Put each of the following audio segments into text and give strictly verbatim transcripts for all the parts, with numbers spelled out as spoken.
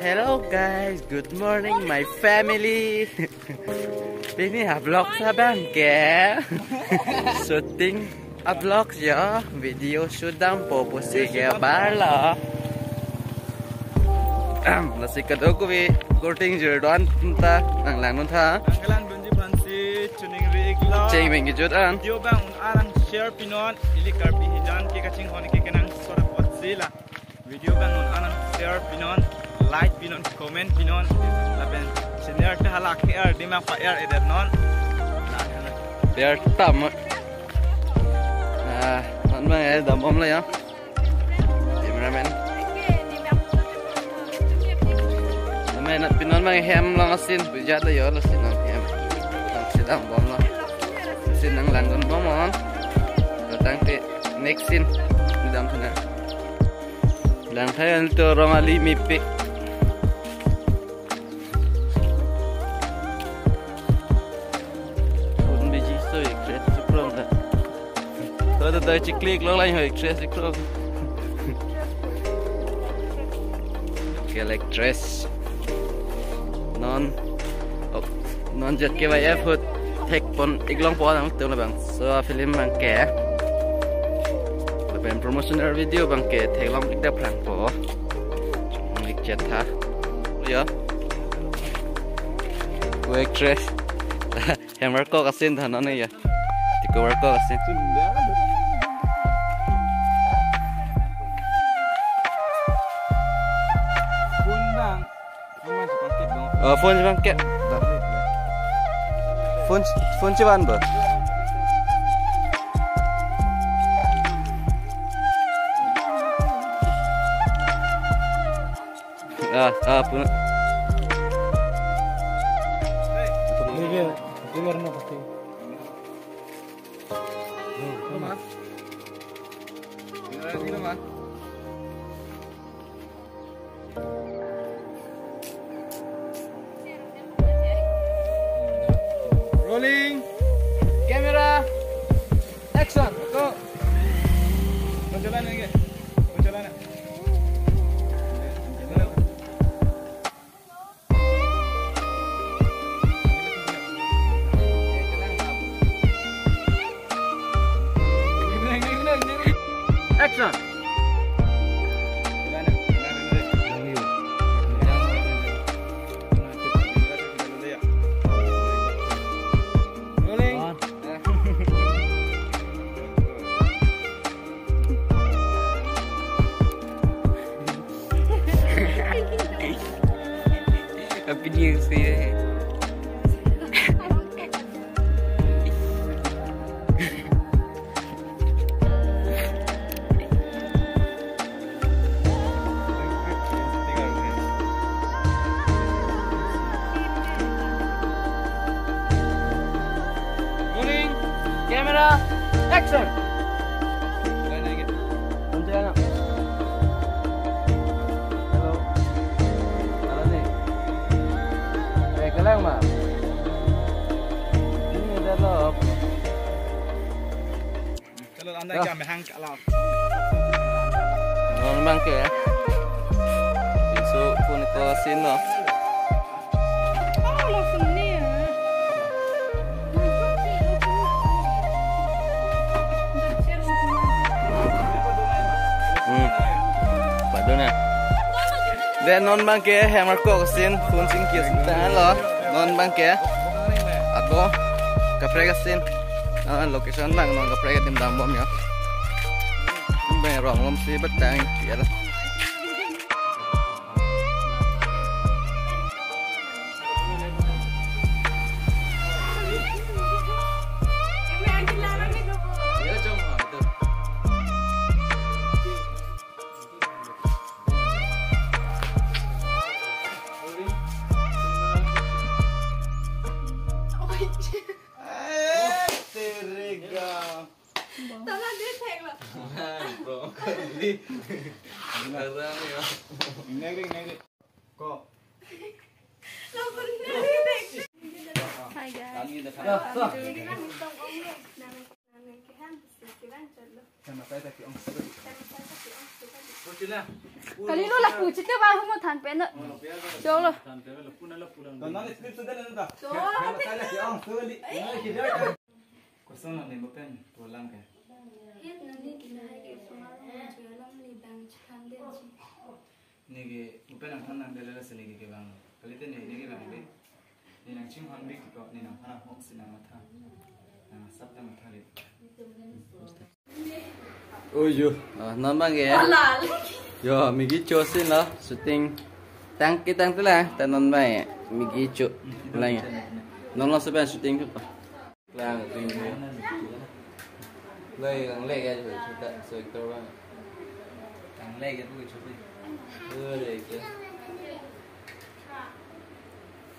Hello guys, good morning my family. Pini a-vlog abang ke shooting a-vlog yo, video shoot dampo pusi ke barlo. Ahem, lasi kadokave korting jir do-an ta nanglang non tha. Angkalan dunji phansi chuning ri iklo. Cheng beng kejut an. Video abang un-an nang share pinon, ili Karbi hijan ke kachinghon ke kenangsot apotsi la video abang un-an nang share pinon, like pinon, comment pinon, lapen channel ta hala ke er dima pa er edet non. Ber tam. Ah, non abang eh dambomlo yo. Cameraman. Amen, pinon abang hem along a-scene, bujat lo yo, lo scene along hem. Nang si dambomlo. Scene nanglang dunbom non. Tangte next scene dam thuna. Lang tha yo, to rong ali mepe. Phone biji so actress chiklo ta. To to to chiklik long line ho actress chiklo. Ke actress. Non. Oh, non jet ke bai effort thekpon iklongpo nang tu labang. So film abang ke. Lapen promotional video abang ke theklong ik dap lang po. Chong ik jet tha. Yo. Ko actress. Hem arkok a-scene tha non ya. Tiko arkok a-scene. Phone abang. Oh, phone abang ke. Phone, phone chevan ba. Ah, ah, puna. Rolling. Camera. Action. Go. Panchalan lagi. Panchalan. Action. Rolling. Happy New Year. Rolling, camera, action. Hello. Halo ni. Eh, kelang ma. Ini ada lo. Hello, anda kya mehang kalam. Non abang ke. Pinso phone ko sino. Hmm. Padona. Then non abang ke hem arkok a-scene, phone chingki a-scene ta lo. Non abang ke. Ako kaprek a-scene. Ah, location abang non kaprek adim dambom ya. Bang rong lom si betang ya. Tala de thek lo. Bro, kali. Ngarang ya. Negeri, negeri. Ko. Lo pun negeri. Hi guys. Kami dah. Jadi kan hitung om lo. Nang, nang kehan besi kiran chalo. Sama saya tapi om. Sama saya tapi om. Kalilo, lapu chite ba humo than pen. Cholo. Than pen lo, puna lo, puna lo. Tonang script sudah na ta. Cholo. Saya lagi ang suli. Kosong nang ni mo pen pulang ke. Hit nang ni kila hai ke sumar mo jualang ni bang chikhan den chi. Neke mo pen nangthan nangdele lasi neke kevang. Kalite ne, neke vangve. Ne nangchinghon bik ko, ne nangphan nanghok si nangmatha. Nang sap ta matha le. Oh yo, ah, non bang ke. Ala. Yo, migi cho sin lo, shooting. Tang ke tang tu la, ta non bang ke. Migi cho. Lang. Non lo sepen shooting tu. Lang, ring, ring. Lang, lang, lang, ya, so, so, so, actor bang. Lang, lang, ya, tu, so, so. Ore, ke.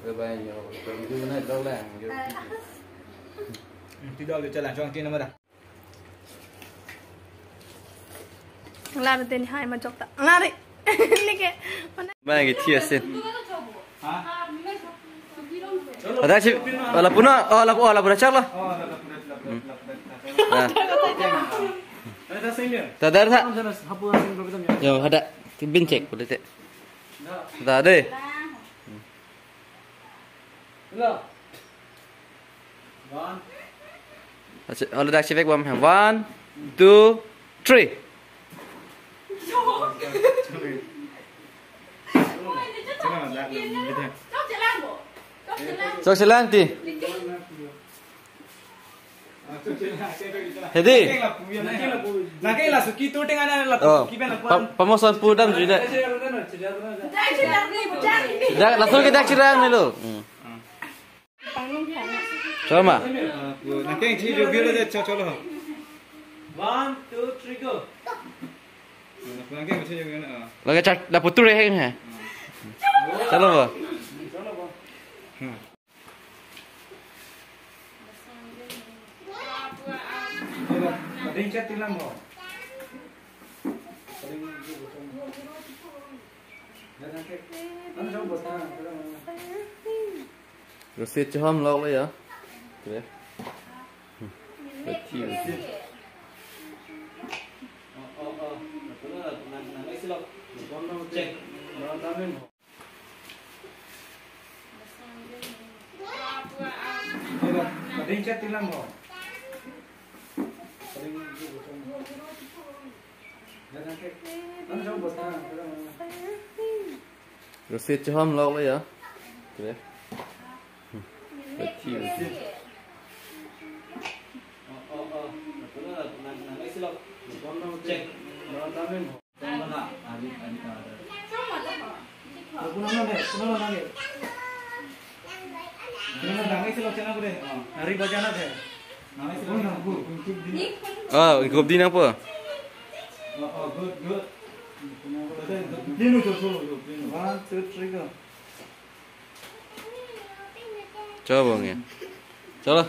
Bye bye, yo. Video na vlog lang, yo. Tidak ada jalan, jangan kena marah. Lang teni hai majok ta. Lang re. Neke. Mana? Mana ke chia sin? Ada si, ala puna, oh, ala, oh, ala puna chak lo. Hmm. Nah. Tadar sa. Yo, ada. Bin cek, boleh cek. Ada deh. Hello. One. Acha, halo, dak chevek bom. One, two, three. Chok chelang ti. Hedi. Nangke la suki tu tengah na la. Oh. Suki pen la pa-, kuan. Pamoson pudam juga. Dak langsung kita chelang ni lo. Hmm. Choma. Nangke chi jo gila de cho cholo. One, two, three, go. Nangke chi jo gila. Lagi chat dah putu reheng hai. Chalo ba. Chalo ba. Hmm. Rosi cheham lok le ya. Kre. Kre. Check. Rosi cheham lok le ya. Kre. Check. Ah, ikop di nangpo. One, two, three, go. Coba nge. Chalo.